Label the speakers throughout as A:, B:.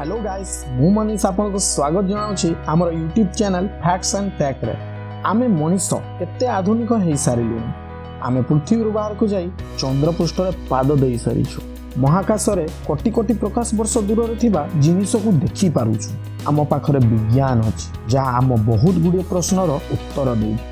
A: Hello guys, ମୁଁ ମନୀଷ ଆପଣଙ୍କୁ ସ୍ୱାଗତ ଜଣାଉଛି ଆମର ୟୁଟ୍ୟୁବ୍ ଚ୍ୟାନେଲ୍ ଫ୍ୟାକ୍ଟସ୍ ଆଣ୍ଡ ଟେକ୍ରେ। ଆମେ ମଣିଷ କେତେ ଆଧୁନିକ ହେଇସାରିଲୁଣି। ଆମେ ପୃଥିବୀରୁ ବାହାରକୁ ଯାଇ ଚନ୍ଦ୍ରପୃଷ୍ଠରେ ପାଦ ଦେଇସାରିଛୁ। ମହାକାଶରେ କୋଟି କୋଟି ପ୍ରକାଶ ବର୍ଷ ଦୂରରେ ଥିବା ଜିନିଷକୁ ଦେଖିପାରୁଛୁ। ଆମ ପାଖରେ ବିଜ୍ଞାନ ଅଛି, ଯାହା ଆମ ବହୁତ ଗୁଡ଼ିଏ ପ୍ରଶ୍ନର ଉତ୍ତର ଦେଉଛି।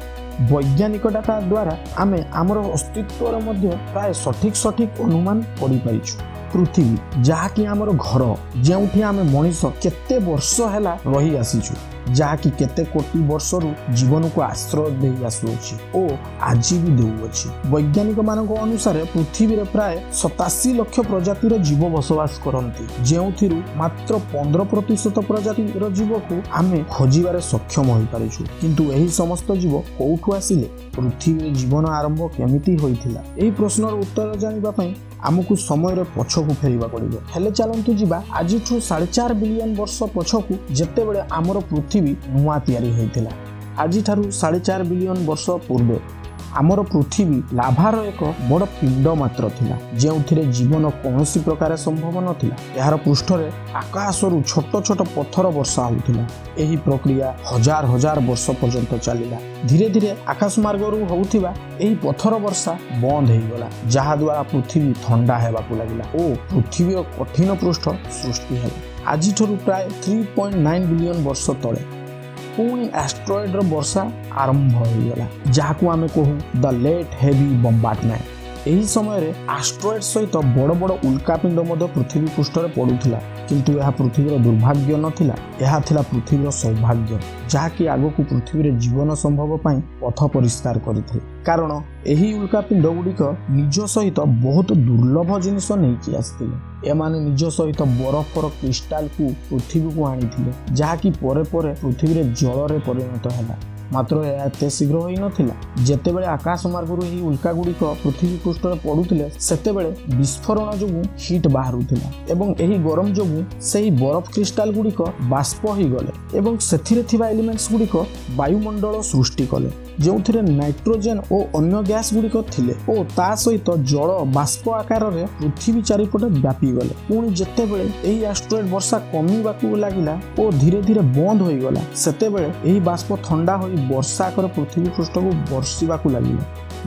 A: ବୈଜ୍ଞାନିକ ଡାଟା ଦ୍ୱାରା ଆମେ ଆମର ଅସ୍ତିତ୍ୱର ମଧ୍ୟ ପ୍ରାୟ ସଠିକ୍ ସଠିକ୍ ଅନୁମାନ କରିପାରିଛୁ। ପୃଥିବୀ, ଯାହାକି ଆମର ଘର, ଯେଉଁଠି ଆମେ ମଣିଷ କେତେ ବର୍ଷ ହେଲା ରହି ଆସିଛୁ, ଯାହାକି କେତେ କୋଟି ବର୍ଷରୁ ଜୀବନକୁ ଆଶ୍ରୟ ଦେଇ ଆସୁଅଛି ଓ ଆଜି ବି ଦେଉଅଛି। ବୈଜ୍ଞାନିକମାନଙ୍କ ଅନୁସାରେ ପୃଥିବୀରେ ପ୍ରାୟ 87 ଲକ୍ଷ ପ୍ରଜାତିର ଜୀବ ବସବାସ କରନ୍ତି, ଯେଉଁଥିରୁ ମାତ୍ର 15% ପ୍ରଜାତିର ଜୀବକୁ ଆମେ ଖୋଜିବାରେ ସକ୍ଷମ ହୋଇପାରିଛୁ। କିନ୍ତୁ ଏହି ସମସ୍ତ ଜୀବ କୋଉଠୁ ଆସିଲେ? ପୃଥିବୀରେ ଜୀବନ ଆରମ୍ଭ କେମିତି ହୋଇଥିଲା? ଏହି ପ୍ରଶ୍ନର ଉତ୍ତର ଜାଣିବା ପାଇଁ ଆମକୁ ସମୟରେ ପଛକୁ ଫେରିବାକୁ ପଡ଼ିବ। ହେଲେ ଚାଲନ୍ତୁ ଯିବା ଆଜିଠୁ 4.5 ବିଲିୟନ ବର୍ଷ ପଛକୁ, ଯେତେବେଳେ ଆମର ପୃଥିବୀ ନୂଆ ତିଆରି ହୋଇଥିଲା। ଆଜିଠାରୁ 4.5 ବିଲିୟନ ବର୍ଷ ପୂର୍ବେ ଆମର ପୃଥିବୀ ଲାଭାର ଏକ ବଡ଼ ପିଣ୍ଡ ମାତ୍ର ଥିଲା, ଯେଉଁଥିରେ ଜୀବନ କୌଣସି ପ୍ରକାର ସମ୍ଭବ ନଥିଲା। ଏହାର ପୃଷ୍ଠରେ ଆକାଶରୁ ଛୋଟ ଛୋଟ ପଥର ବର୍ଷା ହେଉଥିଲା। ଏହି ପ୍ରକ୍ରିୟା ହଜାର ହଜାର ବର୍ଷ ପର୍ଯ୍ୟନ୍ତ ଚାଲିଲା। ଧୀରେ ଧୀରେ ଆକାଶ ମାର୍ଗରୁ ହେଉଥିବା ଏହି ପଥର ବର୍ଷା ବନ୍ଦ ହେଇଗଲା, ଯାହାଦ୍ୱାରା ପୃଥିବୀ ଥଣ୍ଡା ହେବାକୁ ଲାଗିଲା ଓ ପୃଥିବୀର କଠିନ ପୃଷ୍ଠ ସୃଷ୍ଟି ହେଲା। ଆଜିଠାରୁ ପ୍ରାୟ 3.9 ବିଲିୟନ ବର୍ଷ ତଳେ ପୁଣି ଆଷ୍ଟ୍ରଏଡ୍ର ବର୍ଷା ଆରମ୍ଭ ହୋଇଗଲା, ଯାହାକୁ ଆମେ କହୁ ଦ ଲେଟ୍ ହେଭି ବମ୍ବାର୍ଡମେଣ୍ଟ। ଏହି ସମୟରେ ଆଷ୍ଟ୍ରଏଡ୍ ସହିତ ବଡ଼ ବଡ଼ ଉଲ୍କାପିଣ୍ଡ ମଧ୍ୟ ପୃଥିବୀ ପୃଷ୍ଠରେ ପଡ଼ୁଥିଲା। କିନ୍ତୁ ଏହା ପୃଥିବୀର ଦୁର୍ଭାଗ୍ୟ ନଥିଲା, ଏହା ଥିଲା ପୃଥିବୀର ସୌଭାଗ୍ୟ, ଯାହାକି ଆଗକୁ ପୃଥିବୀରେ ଜୀବନ ସମ୍ଭବ ପାଇଁ ପଥ ପରିଷ୍କାର କରିଥିଲା। କାରଣ ଏହି ଉଲ୍କାପିଣ୍ଡ ଗୁଡ଼ିକ ନିଜ ସହିତ ବହୁତ ଦୁର୍ଲଭ ଜିନିଷ ନେଇକି ଆସିଥିଲେ। ଏମାନେ ନିଜ ସହିତ ବରଫର କ୍ରିଷ୍ଟାଲକୁ ପୃଥିବୀକୁ ଆଣିଥିଲେ, ଯାହାକି ପରେ ପରେ ପୃଥିବୀରେ ଜଳରେ ପରିଣତ ହେଲା। ମାତ୍ର ଏହା ଏତେ ଶୀଘ୍ର ହୋଇନଥିଲା। ଯେତେବେଳେ ଆକାଶ ମାର୍ଗରୁ ଏହି ଉଲ୍କା ଗୁଡ଼ିକ ପୃଥିବୀ ପୃଷ୍ଠରେ ପଡ଼ୁଥିଲେ, ସେତେବେଳେ ବିସ୍ଫୋରଣ ଯୋଗୁଁ ହିଟ୍ ବାହାରୁଥିଲା ଏବଂ ଏହି ଗରମ ଯୋଗୁଁ ସେହି ବରଫ କ୍ରିଷ୍ଟାଲ ଗୁଡ଼ିକ ବାଷ୍ପ ହୋଇଗଲେ ଏବଂ ସେଥିରେ ଥିବା ଏଲିମେଣ୍ଟସ୍ ଗୁଡ଼ିକ ବାୟୁମଣ୍ଡଳ ସୃଷ୍ଟି କଲେ, ଯେଉଁଥିରେ ନାଇଟ୍ରୋଜେନ୍ ଓ ଅନ୍ୟ ଗ୍ୟାସ୍ ଗୁଡ଼ିକ ଥିଲେ ଓ ତା ସହିତ ଜଳ ବାଷ୍ପ ଆକାରରେ ପୃଥିବୀ ଚାରିପଟେ ବ୍ୟାପିଗଲେ। ପୁଣି ଯେତେବେଳେ ଏହି ଆଷ୍ଟ୍ରଏଡ୍ ବର୍ଷା କମିବାକୁ ଲାଗିଲା ଓ ଧୀରେ ଧୀରେ ବନ୍ଦ ହୋଇଗଲା, ସେତେବେଳେ ଏହି ବାଷ୍ପ ଥଣ୍ଡା ହୋଇ ବର୍ଷା ଆକାର ପୃଥିବୀ ପୃଷ୍ଠକୁ ବର୍ଷିବାକୁ ଲାଗିଲା,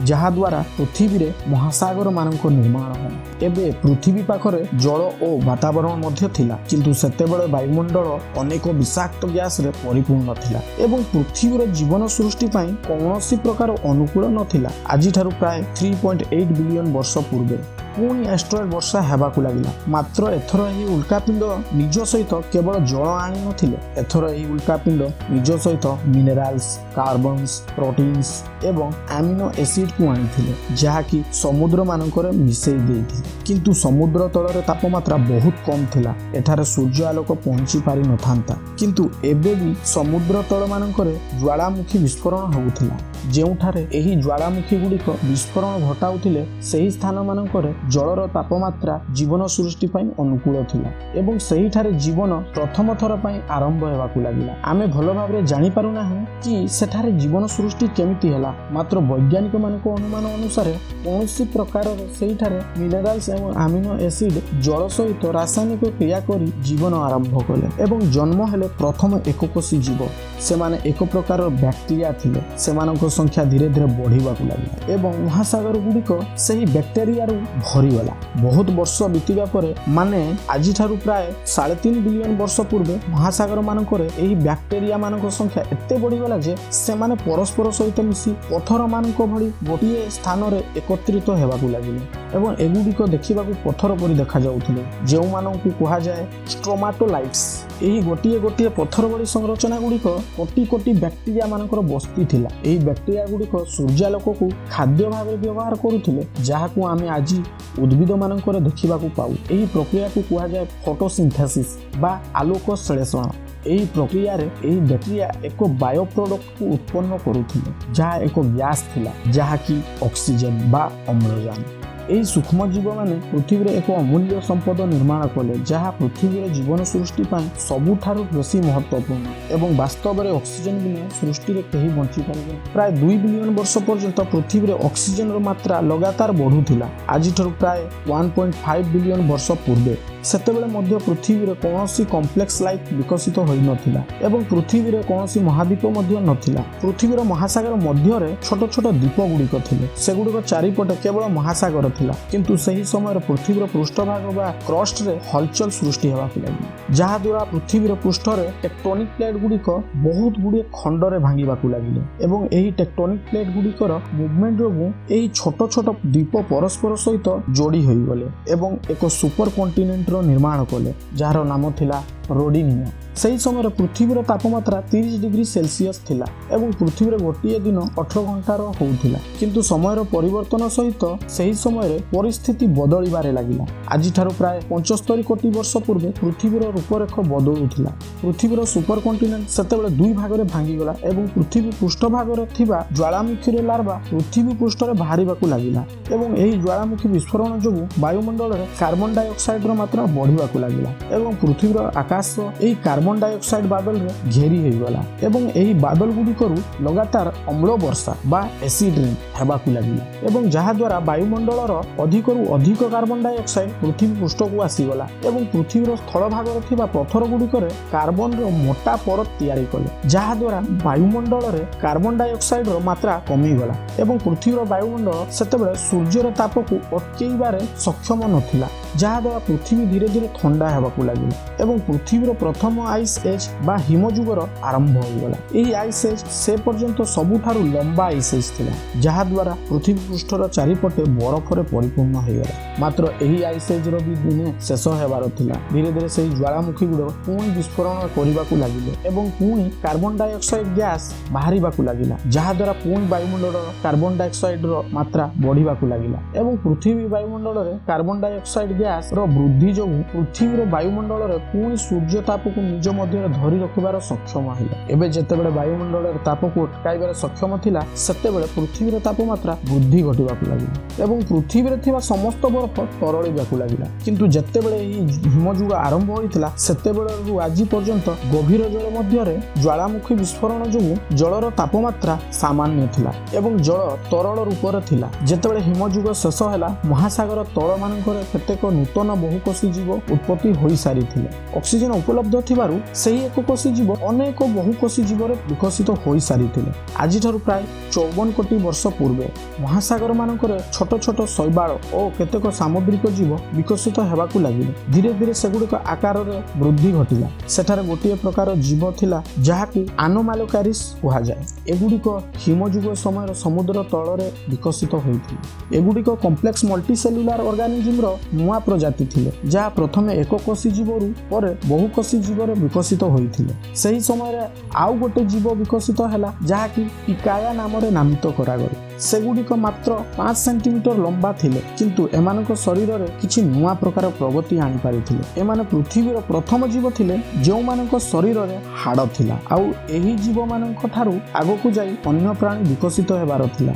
A: ଯାହାଦ୍ୱାରା ପୃଥିବୀରେ ମହାସାଗରମାନଙ୍କ ନିର୍ମାଣ ହେଲା। ଏବେ ପୃଥିବୀ ପାଖରେ ଜଳ ଓ ବାତାବରଣ ମଧ୍ୟ ଥିଲା, କିନ୍ତୁ ସେତେବେଳେ ବାୟୁମଣ୍ଡଳ ଅନେକ ବିଷାକ୍ତ ଗ୍ୟାସରେ ପରିପୂର୍ଣ୍ଣ ଥିଲା ଏବଂ ପୃଥିବୀର ଜୀବନ ସୃଷ୍ଟି ପାଇଁ କୌଣସି ପ୍ରକାର ଅନୁକୂଳ ନଥିଲା। ଆଜିଠାରୁ ପ୍ରାୟ 3.8 ବିଲିୟନ ବର୍ଷ ପୂର୍ବେ ପୁଣି ଆଷ୍ଟ୍ରଏଡ୍ ବର୍ଷା ହେବାକୁ ଲାଗିଲା। ମାତ୍ର ଏଥର ଏହି ଉଲ୍କାପିଣ୍ଡ ନିଜ ସହିତ କେବଳ ଜଳ ଆଣିନଥିଲେ। ଏଥର ଏହି ଉଲ୍କାପିଣ୍ଡ ନିଜ ସହିତ ମିନେରାଲ୍ସ, କାର୍ବନ୍ସ, ପ୍ରୋଟିନ୍ସ ଏବଂ ଆମିନୋ ଏସିଡ୍କୁ ଆଣିଥିଲେ, ଯାହାକି ସମୁଦ୍ରମାନଙ୍କରେ ମିଶେଇ ଦେଇଥିଲେ। କିନ୍ତୁ ସମୁଦ୍ର ତଳରେ ତାପମାତ୍ରା ବହୁତ କମ୍ ଥିଲା। ଏଠାରେ ସୂର୍ଯ୍ୟ ଆଲୋକ ପହଞ୍ଚି ପାରିନଥାନ୍ତା। କିନ୍ତୁ ଏବେ ବି ସମୁଦ୍ର ତଳମାନଙ୍କରେ ଜ୍ୱାଳାମୁଖୀ ବିସ୍ଫୋରଣ ହେଉଥିଲା। ଯେଉଁଠାରେ ଏହି ଜ୍ୱାଳାମୁଖୀ ଗୁଡ଼ିକ ବିସ୍ଫୋରଣ ଘଟାଉଥିଲେ, ସେହି ସ୍ଥାନମାନଙ୍କରେ ଜଳର ତାପମାତ୍ରା ଜୀବନ ସୃଷ୍ଟି ପାଇଁ ଅନୁକୂଳ ଥିଲା ଏବଂ ସେହିଠାରେ ଜୀବନ ପ୍ରଥମ ଥର ପାଇଁ ଆରମ୍ଭ ହେବାକୁ ଲାଗିଲା। ଆମେ ଭଲ ଭାବରେ ଜାଣିପାରୁନାହୁଁ କି ସେଠାରେ ଜୀବନ ସୃଷ୍ଟି କେମିତି ହେଲା। ମାତ୍ର ବୈଜ୍ଞାନିକମାନଙ୍କ ଅନୁମାନ ଅନୁସାରେ କୌଣସି ପ୍ରକାରର ସେଇଠାରେ ମିନେରାଲ୍ସ ଏବଂ ଆମିନୋ ଏସିଡ୍ ଜଳ ସହିତ ରାସାୟନିକ କ୍ରିୟା କରି ଜୀବନ ଆରମ୍ଭ କଲେ ଏବଂ ଜନ୍ମ ହେଲେ ପ୍ରଥମ ଏକକୋଷୀ ଜୀବ। ସେମାନେ ଏକ ପ୍ରକାରର ବ୍ୟାକ୍ଟେରିଆ ଥିଲେ। ସେମାନଙ୍କ ସଂଖ୍ୟା ଧୀରେ ଧୀରେ ବଢ଼ିବାକୁ ଲାଗିଲା ଏବଂ ମହାସାଗର ଗୁଡ଼ିକ ସେହି ବ୍ୟାକ୍ଟେରିଆରୁ ଭରିଗଲା। ବହୁତ ବର୍ଷ ବିତିବା ପରେ, ମାନେ ଆଜିଠାରୁ ପ୍ରାୟ 3.5 ବିଲିୟନ ବର୍ଷ ପୂର୍ବେ, ମହାସାଗର ମାନଙ୍କରେ ଏହି ବ୍ୟାକ୍ଟେରିଆ ମାନଙ୍କ ସଂଖ୍ୟା ଏତେ ବଢ଼ିଗଲା ଯେ ସେମାନେ ପରସ୍ପର ସହିତ ମିଶି ପଥରମାନଙ୍କ ଭଳି ଗୋଟିଏ ସ୍ଥାନରେ ଏକତ୍ରିତ ହେବାକୁ ଲାଗିଲେ ଏବଂ ଏଗୁଡ଼ିକ ଦେଖିବାକୁ ପଥର ପରି ଦେଖାଯାଉଥିଲେ, ଯେଉଁମାନଙ୍କୁ କୁହାଯାଏ ଷ୍ଟ୍ରୋମାଟୋଲାଇଟ୍ସ। ଏହି ଗୋଟିଏ ଗୋଟିଏ ପଥର ଭଳି ସଂରଚନା ଗୁଡ଼ିକ କୋଟି କୋଟି ବ୍ୟାକ୍ଟେରିଆ ମାନଙ୍କର ବସ୍ତି ଥିଲା। ଏହି ବ୍ୟାକ୍ଟେରିଆ ଗୁଡ଼ିକ ସୂର୍ଯ୍ୟାଲୋକକୁ ଖାଦ୍ୟ ଭାବରେ ବ୍ୟବହାର କରୁଥିଲେ, ଯାହାକୁ ଆମେ ଆଜି ଉଦ୍ଭିଦମାନଙ୍କରେ ଦେଖିବାକୁ ପାଉ। ଏହି ପ୍ରକ୍ରିୟାକୁ କୁହାଯାଏ ଫଟୋସିନ୍ଥେସିସ୍ ବା ଆଲୋକ ଶ୍ଳେଷଣ। ଏହି ପ୍ରକ୍ରିୟାରେ ଏହି ବ୍ୟାକ୍ଟେରିଆ ଏକ ବାୟୋ ପ୍ରଡକ୍ଟକୁ ଉତ୍ପନ୍ନ କରୁଥିଲେ, ଯାହା ଏକ ଗ୍ୟାସ୍ ଥିଲା, ଯାହାକି ଅକ୍ସିଜେନ୍ ବା ଅମ୍ଳଜାନ। ଏହି ସୂକ୍ଷ୍ମ ଜୀବମାନେ ପୃଥିବୀରେ ଏକ ଅମୂଲ୍ୟ ସମ୍ପଦ ନିର୍ମାଣ କଲେ, ଯାହା ପୃଥିବୀର ଜୀବନ ସୃଷ୍ଟି ପାଇଁ ସବୁଠାରୁ ବେଶୀ ମହତ୍ତ୍ୱପୂର୍ଣ୍ଣ ଏବଂ ବାସ୍ତବରେ ଅକ୍ସିଜେନ୍ ବିନା ସୃଷ୍ଟିରେ କେହି ବଞ୍ଚିପାରିବେ। ପ୍ରାୟ 2 ବିଲିୟନ ବର୍ଷ ପର୍ଯ୍ୟନ୍ତ ପୃଥିବୀରେ ଅକ୍ସିଜେନର ମାତ୍ରା ଲଗାତାର ବଢ଼ୁଥିଲା। ଆଜିଠାରୁ ପ୍ରାୟ 1.5 ବିଲିୟନ ବର୍ଷ ପୂର୍ବେ ସେତେବେଳେ ମଧ୍ୟ ପୃଥିବୀରେ କୌଣସି କମ୍ପ୍ଲେକ୍ସ ଲାଇଫ୍ ବିକଶିତ ହୋଇନଥିଲା ଏବଂ ପୃଥିବୀରେ କୌଣସି ମହାଦ୍ୱୀପ ମଧ୍ୟ ନଥିଲା। ପୃଥିବୀର ମହାସାଗର ମଧ୍ୟରେ ଛୋଟ ଛୋଟ ଦ୍ୱୀପ ଗୁଡ଼ିକ ଥିଲେ। ସେଗୁଡ଼ିକ ଚାରିପଟେ କେବଳ ମହାସାଗର ଥିଲା। କିନ୍ତୁ ସେହି ସମୟରେ ପୃଥିବୀର ପୃଷ୍ଠଭାଗ ବା କ୍ରଷ୍ଟରେ ହଲଚଲ ସୃଷ୍ଟି ହେବାକୁ ଲାଗିଲା, ଯାହାଦ୍ୱାରା ପୃଥିବୀର ପୃଷ୍ଠରେ ଟେକ୍ଟୋନିକ୍ ପ୍ଲେଟ୍ ଗୁଡ଼ିକ ବହୁତ ଗୁଡ଼ିଏ ଖଣ୍ଡରେ ଭାଙ୍ଗିବାକୁ ଲାଗିଲେ ଏବଂ ଏହି ଟେକ୍ଟୋନିକ୍ ପ୍ଲେଟ୍ ଗୁଡ଼ିକର ମୁଭମେଣ୍ଟ ଯୋଗୁଁ ଏହି ଛୋଟ ଛୋଟ ଦ୍ୱୀପ ପରସ୍ପର ସହିତ ଯୋଡ଼ି ହୋଇଗଲେ ଏବଂ ଏକ ସୁପର କଣ୍ଟିନେଣ୍ଟର ନିର୍ମାଣ କଲେ, ଯାହାର ନାମ ଥିଲା ରୋଡିନିଆ। ସେହି ସମୟରେ ପୃଥିବୀର ତାପମାତ୍ରା 30 ଡିଗ୍ରୀ ସେଲସିୟସ୍ ଥିଲା ଏବଂ ପୃଥିବୀରେ ଗୋଟିଏ ଦିନ 18 ଘଣ୍ଟାର ହେଉଥିଲା। କିନ୍ତୁ ସମୟର ପରିବର୍ତ୍ତନ ସହିତ ସେହି ସମୟରେ ପରିସ୍ଥିତି ବଦଳିବାରେ ଲାଗିଲା। ଆଜିଠାରୁ ପ୍ରାୟ 75 କୋଟି ବର୍ଷ ପୂର୍ବେ ପୃଥିବୀର ରୂପରେଖ ବଦଳୁଥିଲା। ପୃଥିବୀର ସୁପର କଣ୍ଟିନେଣ୍ଟ ସେତେବେଳେ ଦୁଇ ଭାଗରେ ଭାଙ୍ଗିଗଲା ଏବଂ ପୃଥିବୀ ପୃଷ୍ଠଭାଗରେ ଥିବା ଜ୍ୱାଳାମୁଖୀର ଲାଭା ପୃଥିବୀ ପୃଷ୍ଠରେ ବାହାରିବାକୁ ଲାଗିଲା ଏବଂ ଏହି ଜ୍ୱାଳାମୁଖୀ ବିସ୍ଫୋରଣ ଯୋଗୁଁ ବାୟୁମଣ୍ଡଳରେ କାର୍ବନ ଡାଇଅକ୍ସାଇଡର ମାତ୍ରା ବଢ଼ିବାକୁ ଲାଗିଲା ଏବଂ ପୃଥିବୀର ଆକାଶ ଏହି କାର୍ବନ ଡାଇଅକ୍ସାଇଡ ବାଦଲରେ ଘେରି ହୋଇଗଲା ଏବଂ ଏହି ବାଦଲ ଗୁଡ଼ିକରୁ ଲଗାତାର ଅମ୍ଳ ବର୍ଷା ବା ଏସିଡ୍ ରେନ୍ ହେବାକୁ ଲାଗିଲା ଏବଂ ଯାହାଦ୍ୱାରା ବାୟୁମଣ୍ଡଳର ଅଧିକରୁ ଅଧିକ କାର୍ବନ ଡାଇଅକ୍ସାଇଡ ପୃଥିବୀ ପୃଷ୍ଠକୁ ଆସିଗଲା ଏବଂ ପୃଥିବୀର ସ୍ଥଳଭାଗରେ ଥିବା ପଥର ଗୁଡ଼ିକରେ କାର୍ବନର ମୋଟା ପରତ ତିଆରି କଲେ, ଯାହାଦ୍ୱାରା ବାୟୁମଣ୍ଡଳରେ କାର୍ବନ ଡାଇଅକ୍ସାଇଡର ମାତ୍ରା କମିଗଲା ଏବଂ ପୃଥିବୀର ବାୟୁମଣ୍ଡଳ ସେତେବେଳେ ସୂର୍ଯ୍ୟର ତାପକୁ ଅଟକେଇବାରେ ସକ୍ଷମ ନଥିଲା, ଯାହାଦ୍ୱାରା ପୃଥିବୀ ଧୀରେ ଧୀରେ ଥଣ୍ଡା ହେବାକୁ ଲାଗିଲା ଏବଂ ପୃଥିବୀର ପ୍ରଥମ ଆଇସ୍ ଏଜ୍ ବା ହିମଯୁଗର ଆରମ୍ଭ ହୋଇଗଲା। ଏହି ଆଇସ୍ ଏଜ୍ ସେ ପର୍ଯ୍ୟନ୍ତ ସବୁଠାରୁ ଲମ୍ବା ଆଇସ୍ ଏଜ୍ ଥିଲା, ଯାହାଦ୍ୱାରା ପୃଥିବୀ ପୃଷ୍ଠର ଚାରିପଟେ ବରଫରେ ପରିପୂର୍ଣ୍ଣ ହୋଇଗଲା। ମାତ୍ର ଏହି ଆଇସ୍ ଏଜ୍ର ବି ଦିନେ ଶେଷ ହେବାର ଥିଲା। ଧୀରେ ଧୀରେ ସେହି ଜ୍ୱାଳାମୁଖୀ ଗୁଡ଼ିକ ପୁଣି ବିସ୍ଫୋରଣ କରିବାକୁ ଲାଗିଲେ ଏବଂ ପୁଣି କାର୍ବନ ଡାଇଅକ୍ସାଇଡ୍ ଗ୍ୟାସ୍ ବାହାରିବାକୁ ଲାଗିଲା, ଯାହାଦ୍ୱାରା ପୁଣି ବାୟୁମଣ୍ଡଳର କାର୍ବନ ଡାଇଅକ୍ସାଇଡ୍ର ମାତ୍ରା ବଢ଼ିବାକୁ ଲାଗିଲା ଏବଂ ପୃଥିବୀ ବାୟୁମଣ୍ଡଳରେ କାର୍ବନ ଡାଇଅକ୍ସାଇଡ୍ ଗ୍ୟାସ୍ର ବୃଦ୍ଧି ଯୋଗୁଁ ପୃଥିବୀର ବାୟୁମଣ୍ଡଳରେ ପୁଣି ସୂର୍ଯ୍ୟ ତାପକୁ ନିଜ ମଧ୍ୟରେ ଧରି ରଖିବାର ସକ୍ଷମ ହେଲା। ଏବେ ଯେତେବେଳେ ବାୟୁମଣ୍ଡଳରେ ତାପକୁ ଅଟକାଇବାରେ ସକ୍ଷମ ଥିଲା, ସେତେବେଳେ ପୃଥିବୀର ତାପମାତ୍ରା ବୃଦ୍ଧି ଘଟିବାକୁ ଲାଗିଲା ଏବଂ ପୃଥିବୀରେ ଥିବା ସମସ୍ତ ବରଫ ତରଳିବାକୁ ଲାଗିଲା। କିନ୍ତୁ ଯେତେବେଳେ ଏହି ହିମଯୁଗ ଆରମ୍ଭ ହୋଇଥିଲା, ସେତେବେଳରୁ ଆଜି ପର୍ଯ୍ୟନ୍ତ ଗଭୀର ଜଳ ମଧ୍ୟରେ ଜ୍ୱାଳାମୁଖୀ ବିସ୍ଫୋରଣ ଯୋଗୁଁ ଜଳର ତାପମାତ୍ରା ସାମାନ୍ୟ ଥିଲା ଏବଂ ଜଳ ତରଳ ରୂପରେ ଥିଲା। ଯେତେବେଳେ ହିମଯୁଗ ଶେଷ ହେଲା, ମହାସାଗର ତଳମାନଙ୍କରେ କେତେକ ନୂତନ ବହୁକୋଷୀ ଜୀବ ଉତ୍ପତ୍ତି ହୋଇସାରିଥିଲେ। ଅକ୍ସିଜେନ ଉପଲବ୍ଧ ଥିବାରୁ ସେହି ଏକକୋଷୀ ଜୀବ ଅନେକ ବହୁକୋଷୀ ଜୀବରେ ବିକଶିତ ହୋଇସାରିଥିଲେ। ଆଜିଠାରୁ ପ୍ରାୟ 54 କୋଟି ବର୍ଷ ପୂର୍ବେ ମହାସାଗରମାନଙ୍କରେ ଛୋଟ ଛୋଟ ଶୈବାଳ ଓ କେତେକ ସାମୁଦ୍ରିକ ଜୀବ ବିକଶିତ ହେବାକୁ ଲାଗିଲେ। ଧୀରେ ଧୀରେ ସେଗୁଡ଼ିକ ଆକାରରେ ବୃଦ୍ଧି ଘଟିଲା। ସେଠାରେ ଗୋଟିଏ ପ୍ରକାର ଜୀବ ଥିଲା, ଯାହାକୁ ଆନୋମାଲୋକାରିସ୍ କୁହାଯାଏ। ଏଗୁଡ଼ିକ ହିମଯୁଗ ସମୟର ସମୁଦ୍ର ତଳରେ ବିକଶିତ ହୋଇଥିଲେ। ଏଗୁଡ଼ିକ କମ୍ପ୍ଲେକ୍ସ ମଲ୍ଟିସେଲୁଲାର ଅର୍ଗାନିଜିମର ନୂଆ ପ୍ରଜାତି ଥିଲେ, ଯାହା ପ୍ରଥମେ ଏକକୋଷୀ ଜୀବରୁ ପରେ ବହୁକୋଷୀ ଜୀବରେ ବିକଶିତ ହୋଇଥିଲେ। ସେହି ସମୟରେ ଆଉ ଗୋଟେ ଜୀବ ବିକଶିତ ହେଲା, ଯାହାକି ପିକାୟା ନାମରେ ନାମିତ କରାଗଲା। ସେଗୁଡ଼ିକ ମାତ୍ର 5 ସେଣ୍ଟିମିଟର ଲମ୍ବା ଥିଲେ, କିନ୍ତୁ ଏମାନଙ୍କ ଶରୀରରେ କିଛି ନୂଆ ପ୍ରକାର ପ୍ରଗତି ଆଣିପାରିଥିଲେ। ଏମାନେ ପୃଥିବୀର ପ୍ରଥମ ଜୀବ ଥିଲେ, ଯେଉଁମାନଙ୍କ ଶରୀରରେ ହାଡ଼ ଥିଲା। ଆଉ ଏହି ଜୀବମାନଙ୍କ ଠାରୁ ଆଗକୁ ଯାଇ ଅନ୍ୟ ପ୍ରାଣୀ ବିକଶିତ ହେବାର ଥିଲା।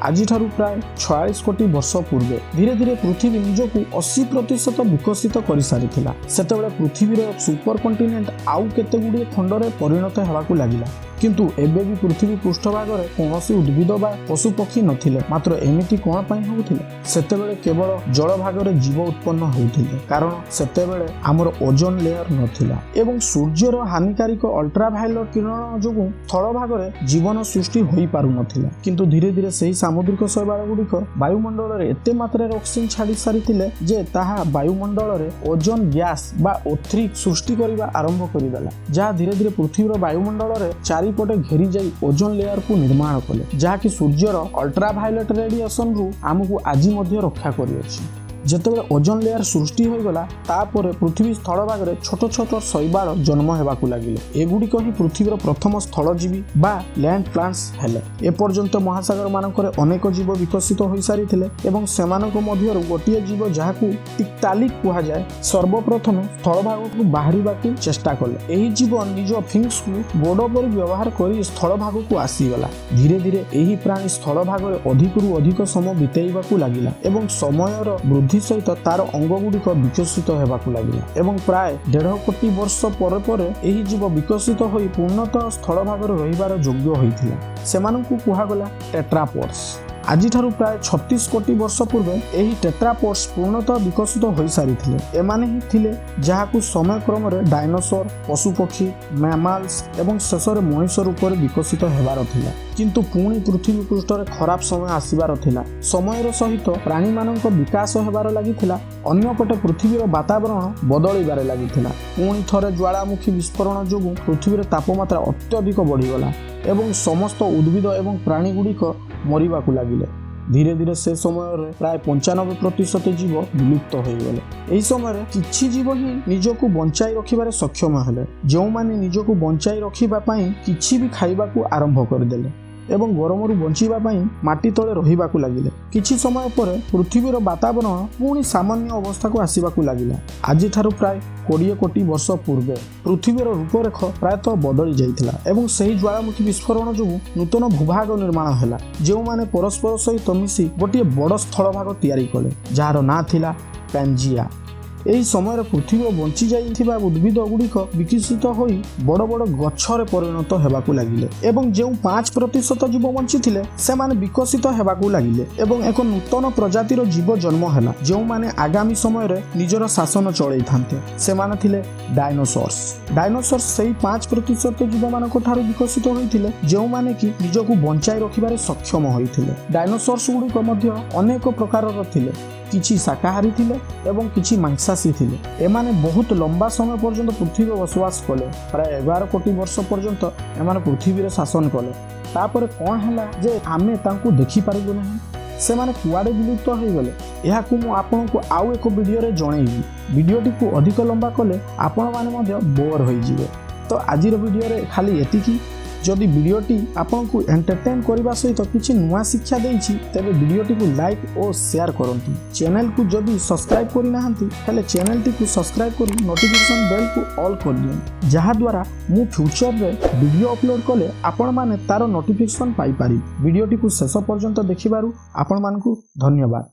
A: ଆଜିଠାରୁ ପ୍ରାୟ 46 କୋଟି ବର୍ଷ ପୂର୍ବେ ଧୀରେ ଧୀରେ ପୃଥିବୀ ନିଜକୁ 80% ବିକଶିତ କରିସାରିଥିଲା। ସେତେବେଳେ ପୃଥିବୀର ସୁପର କଣ୍ଟିନେଣ୍ଟ ଆଉ କେତେ ଗୁଡ଼ିଏ ଖଣ୍ଡରେ ପରିଣତ ହେବାକୁ ଲାଗିଲା। କିନ୍ତୁ ଏବେ ବି ପୃଥିବୀ ପୃଷ୍ଠଭାଗରେ କୌଣସି ଉଦ୍ଭିଦ ବା ପଶୁପକ୍ଷୀ ନଥିଲେ। ମାତ୍ର ଏମିତି କ'ଣ ପାଇଁ ହେଉଥିଲା? ସେତେବେଳେ କେବଳ ଜଳଭାଗରେ ଜୀବ ଉତ୍ପନ୍ନ ହେଉଥିଲେ, କାରଣ ସେତେବେଳେ ଆମର ଓଜୋନ ଲେୟର ନଥିଲା ଏବଂ ସୂର୍ଯ୍ୟର ହାନିକାରକ ଅଲ୍ଟ୍ରାଭାୟୋଲେଟ୍ କିରଣ ଯୋଗୁଁ ସ୍ଥଳଭାଗରେ ଜୀବନ ସୃଷ୍ଟି ହୋଇପାରୁନଥିଲା। କିନ୍ତୁ ଧୀରେ ଧୀରେ ସେହି ସାମୁଦ୍ରିକ ଶୈବାଳ ଗୁଡ଼ିକ ବାୟୁମଣ୍ଡଳରେ ଏତେ ମାତ୍ରାରେ ଅକ୍ସିଜେନ୍ ଛାଡ଼ି ସାରିଥିଲେ ଯେ ତାହା ବାୟୁମଣ୍ଡଳରେ ଓଜୋନ ଗ୍ୟାସ୍ ବା ଓ3 ସୃଷ୍ଟି କରିବା ଆରମ୍ଭ କରିଦେଲା, ଯାହା ଧୀରେ ଧୀରେ ପୃଥିବୀର ବାୟୁମଣ୍ଡଳରେ ଚାରିପଟେ ଘେରିଯାଇ ଓଜୋନ ଲେୟରକୁ ନିର୍ମାଣ କଲେ, ଯାହାକି ସୂର୍ଯ୍ୟର ଅଲ୍ଟ୍ରାଭାୟୋଲେଟ୍ ରେଡିଏସନରୁ ଆମକୁ ଆଜି ମଧ୍ୟ ରକ୍ଷା କରିଅଛି। ଯେତେବେଳେ ଓଜୋନ ଲେୟର ସୃଷ୍ଟି ହୋଇଗଲା, ତାପରେ ପୃଥିବୀ ସ୍ଥଳଭାଗରେ ଛୋଟ ଛୋଟ ଶୈବାଳ ଜନ୍ମ ହେବାକୁ ଲାଗିଲେ। ଏଗୁଡ଼ିକ ହିଁ ପୃଥିବୀର ପ୍ରଥମ ସ୍ଥଳଜୀବୀ ବା ଲ୍ୟାଣ୍ଡ ପ୍ଲାଣ୍ଟସ୍ ହେଲେ। ଏପର୍ଯ୍ୟନ୍ତ ମହାସାଗରମାନଙ୍କରେ ଅନେକ ଜୀବ ବିକଶିତ ହୋଇସାରିଥିଲେ ଏବଂ ସେମାନଙ୍କ ମଧ୍ୟରୁ ଗୋଟିଏ ଜୀବ, ଯାହାକୁ ତିକ୍ତାଲିକ୍ କୁହାଯାଏ, ସର୍ବପ୍ରଥମେ ସ୍ଥଳଭାଗକୁ ବାହାରିବାକୁ ଚେଷ୍ଟା କଲେ। ଏହି ଜୀବ ନିଜ ଫିନ୍ସକୁ ଗୋଡ଼ ପରି ବ୍ୟବହାର କରି ସ୍ଥଳଭାଗକୁ ଆସିଗଲା। ଧୀରେ ଧୀରେ ଏହି ପ୍ରାଣୀ ସ୍ଥଳଭାଗରେ ଅଧିକରୁ ଅଧିକ ସମୟ ବିତେଇବାକୁ ଲାଗିଲା ଏବଂ ସମୟର ବୃଦ୍ଧି ସହିତ ତାର ଅଙ୍ଗଗୁଡ଼ିକ ବିକଶିତ ହେବାକୁ ଲାଗିଲା ଏବଂ ପ୍ରାୟ 1.5 କୋଟି ବର୍ଷ ପରେ ପରେ ଏହି ଜୀବ ବିକଶିତ ହୋଇ ପୂର୍ଣ୍ଣତଃ ସ୍ଥଳଭାଗରେ ରହିବାର ଯୋଗ୍ୟ ହୋଇଥିଲା। ସେମାନଙ୍କୁ କୁହାଗଲା ଟେଟ୍ରାପୋଡ୍ସ। ଆଜିଠାରୁ ପ୍ରାୟ 36 କୋଟି ବର୍ଷ ପୂର୍ବେ ଏହି ଟେଟ୍ରାପୋଡ୍ସ ପୂର୍ଣ୍ଣତଃ ବିକଶିତ ହୋଇସାରିଥିଲେ। ଏମାନେ ହିଁ ଥିଲେ ଯାହାକୁ ସମୟକ୍ରମରେ ଡାଇନୋସର, ପଶୁପକ୍ଷୀ, ମ୍ୟାମାଲ୍ସ ଏବଂ ଶେଷରେ ମଣିଷ ରୂପରେ ବିକଶିତ ହେବାର ଥିଲା। କିନ୍ତୁ ପୁଣି ପୃଥିବୀ ପୃଷ୍ଠରେ ଖରାପ ସମୟ ଆସିବାର ଥିଲା। ସମୟର ସହିତ ପ୍ରାଣୀମାନଙ୍କ ବିକାଶ ହେବାର ଲାଗିଥିଲା, ଅନ୍ୟପଟେ ପୃଥିବୀର ବାତାବରଣ ବଦଳିବାରେ ଲାଗିଥିଲା। ପୁଣି ଥରେ ଜ୍ୱାଳାମୁଖୀ ବିସ୍ଫୋରଣ ଯୋଗୁଁ ପୃଥିବୀର ତାପମାତ୍ରା ଅତ୍ୟଧିକ ବଢ଼ିଗଲା ଏବଂ ସମସ୍ତ ଉଦ୍ଭିଦ ଏବଂ ପ୍ରାଣୀଗୁଡ଼ିକ ମରିବାକୁ ଲାଗିଲେ। ଧୀରେ ଧୀରେ ସେ ସମୟରେ ପ୍ରାୟ 95% ଜୀବ ବିଲୁପ୍ତ ହୋଇଗଲେ। ଏହି ସମୟରେ କିଛି ଜୀବ ହିଁ ନିଜକୁ ବଞ୍ଚାଇ ରଖିବାରେ ସକ୍ଷମ ହେଲେ, ଯେଉଁମାନେ ନିଜକୁ ବଞ୍ଚାଇ ରଖିବା ପାଇଁ କିଛି ବି ଖାଇବାକୁ ଆରମ୍ଭ କରିଦେଲେ ଏବଂ ଗରମରୁ ବଞ୍ଚିବା ପାଇଁ ମାଟି ତଳେ ରହିବାକୁ ଲାଗିଲେ। କିଛି ସମୟ ପରେ ପୃଥିବୀର ବାତାବରଣ ପୁଣି ସାମାନ୍ୟ ଅବସ୍ଥାକୁ ଆସିବାକୁ ଲାଗିଲା। ଆଜିଠାରୁ ପ୍ରାୟ 20 କୋଟି ବର୍ଷ ପୂର୍ବେ ପୃଥିବୀର ରୂପରେଖ ପ୍ରାୟତଃ ବଦଳି ଯାଇଥିଲା ଏବଂ ସେହି ଜ୍ୱାଳାମୁଖୀ ବିସ୍ଫୋରଣ ଯୋଗୁଁ ନୂତନ ଭୂଭାଗ ନିର୍ମାଣ ହେଲା, ଯେଉଁମାନେ ପରସ୍ପର ସହିତ ମିଶି ଗୋଟିଏ ବଡ଼ ସ୍ଥଳଭାଗ ତିଆରି କଲେ, ଯାହାର ନାଁ ଥିଲା ପ୍ୟାଞ୍ଜିଆ। ଏହି ସମୟରେ ପୃଥିବୀର ବଞ୍ଚି ଯାଇଥିବା ଉଦ୍ଭିଦ ଗୁଡ଼ିକ ବିକଶିତ ହୋଇ ବଡ଼ ବଡ଼ ଗଛରେ ପରିଣତ ହେବାକୁ ଲାଗିଲେ ଏବଂ ଯେଉଁ 5% ଜୀବ ବଞ୍ଚିଥିଲେ, ସେମାନେ ବିକଶିତ ହେବାକୁ ଲାଗିଲେ ଏବଂ ଏକ ନୂତନ ପ୍ରଜାତିର ଜୀବ ଜନ୍ମ ହେଲା, ଯେଉଁମାନେ ଆଗାମୀ ସମୟରେ ନିଜର ଶାସନ ଚଳେଇଥାନ୍ତେ। ସେମାନେ ଥିଲେ ଡାଇନୋସର୍ସ। ଡାଇନୋସର୍ସ ସେହି 5% ଜୀବମାନଙ୍କ ଠାରୁ ବିକଶିତ ହୋଇଥିଲେ, ଯେଉଁମାନେ କି ନିଜକୁ ବଞ୍ଚାଇ ରଖିବାରେ ସକ୍ଷମ ହୋଇଥିଲେ। ଡାଇନୋସର୍ସ ଗୁଡ଼ିକ ମଧ୍ୟ ଅନେକ ପ୍ରକାରର ଥିଲେ। କିଛି ଶାକାହାରୀ ଥିଲେ ଏବଂ କିଛି ମାଂସାଶୀ ଥିଲେ। ଏମାନେ ବହୁତ ଲମ୍ବା ସମୟ ପର୍ଯ୍ୟନ୍ତ ପୃଥିବୀରେ ବସବାସ କଲେ। ପ୍ରାୟ 11 କୋଟି ବର୍ଷ ପର୍ଯ୍ୟନ୍ତ ଏମାନେ ପୃଥିବୀରେ ଶାସନ କଲେ। ତାପରେ କ'ଣ ହେଲା ଯେ ଆମେ ତାଙ୍କୁ ଦେଖିପାରିଲୁ ନାହିଁ? ସେମାନେ କୁଆଡ଼େ ବିଲୁପ୍ତ ହୋଇଗଲେ? ଏହାକୁ ମୁଁ ଆପଣଙ୍କୁ ଆଉ ଏକ ଭିଡ଼ିଓରେ ଜଣେଇବି। ଭିଡ଼ିଓଟିକୁ ଅଧିକ ଲମ୍ବା କଲେ ଆପଣମାନେ ମଧ୍ୟ ବୋର୍ ହୋଇଯିବେ। ତ ଆଜିର ଭିଡ଼ିଓରେ ଖାଲି ଏତିକି। ଯଦି ଭିଡ଼ିଓଟି ଆପଣଙ୍କୁ ଏଣ୍ଟରଟେନ୍ କରିବା ସହିତ କିଛି ନୂଆ ଶିକ୍ଷା ଦେଇଛି, ତେବେ ଭିଡ଼ିଓଟିକୁ ଲାଇକ୍ ଓ ସେୟାର କରନ୍ତୁ। ଚ୍ୟାନେଲକୁ ଯଦି ସବସ୍କ୍ରାଇବ୍ କରିନାହାନ୍ତି, ହେଲେ ଚ୍ୟାନେଲଟିକୁ ସବସ୍କ୍ରାଇବ୍ କରି ନୋଟିଫିକେସନ୍ ବେଲ୍କୁ ଅଲ୍ କରିଦିଅନ୍ତୁ, ଯାହାଦ୍ୱାରା ମୁଁ ଫ୍ୟୁଚରରେ ଭିଡ଼ିଓ ଅପଲୋଡ଼ କଲେ ଆପଣମାନେ ତା'ର ନୋଟିଫିକେସନ୍ ପାଇପାରିବେ। ଭିଡ଼ିଓଟିକୁ ଶେଷ ପର୍ଯ୍ୟନ୍ତ ଦେଖିବାରୁ ଆପଣମାନଙ୍କୁ ଧନ୍ୟବାଦ।